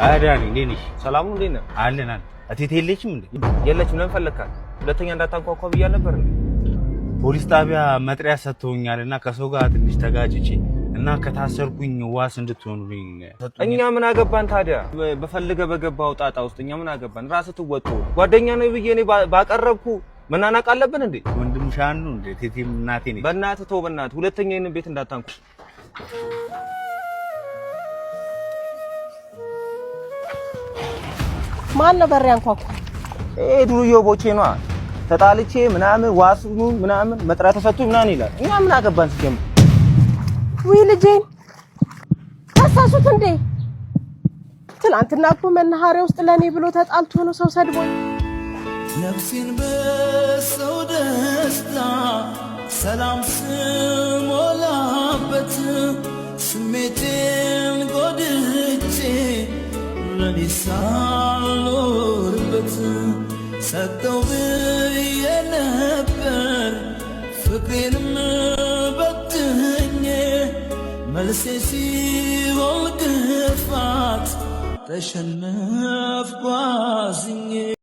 አዳኒ፣ እንዴት ነሽ? ሰላም ነው? እንዴት ነህ? አለን አለን። እቴቴ የለችም እንዴ? የለችም። ለምን ፈለግካት? ሁለተኛ እንዳታንኳኳ ብያለሁ ነበር እንዴ? ፖሊስ ጣቢያ መጥሪያ ሰጥተውኛል እና ከሰው ጋር ትንሽ ተጋጭቼ እና ከታሰርኩኝ ዋስ እንድትሆኑልኝ ሰጡኝ። እኛ ምን አገባን ታዲያ? በፈልገ በገባው ጣጣ ውስጥ እኛ ምን አገባን? ራስህ ትወጡ። ጓደኛ ነው ብዬ እኔ ባቀረብኩ መናናቅ አለብን እንዴ? ወንድምሽ አንዱ እንዴ? እቴቴም እናቴ ነች። በእናትህ ተው፣ በእናትህ ሁለተኛ ይህንን ቤት እንዳታንኩ። ማን ነው በር ያንኳኳ? ይሄ ዱርዬው ቦቼ ነዋ። ተጣልቼ ምናምን ዋስ ምናምን መጥሪያ ተሰጥቶኝ ምናምን ይላል። እኛ ምን አገባን ሲጀምር? ውይ ልጄን ከሰሱት እንዴ? ትናንትና እኮ መናኸሪያ ውስጥ ለእኔ ብሎ ተጣልቶ ነው ሰው ሰድቦኝ። ነፍሴን በሰው ደስታ ሰላም ስሞላበት ስሜቴን ጎድቼ ለኔ ሳልኖርበት ሰጠው ብዬ ነበር ፍቅሬንም በትኜ መልሴ ሲሆን ክፋት ተሸነፍኩ አዝኜ።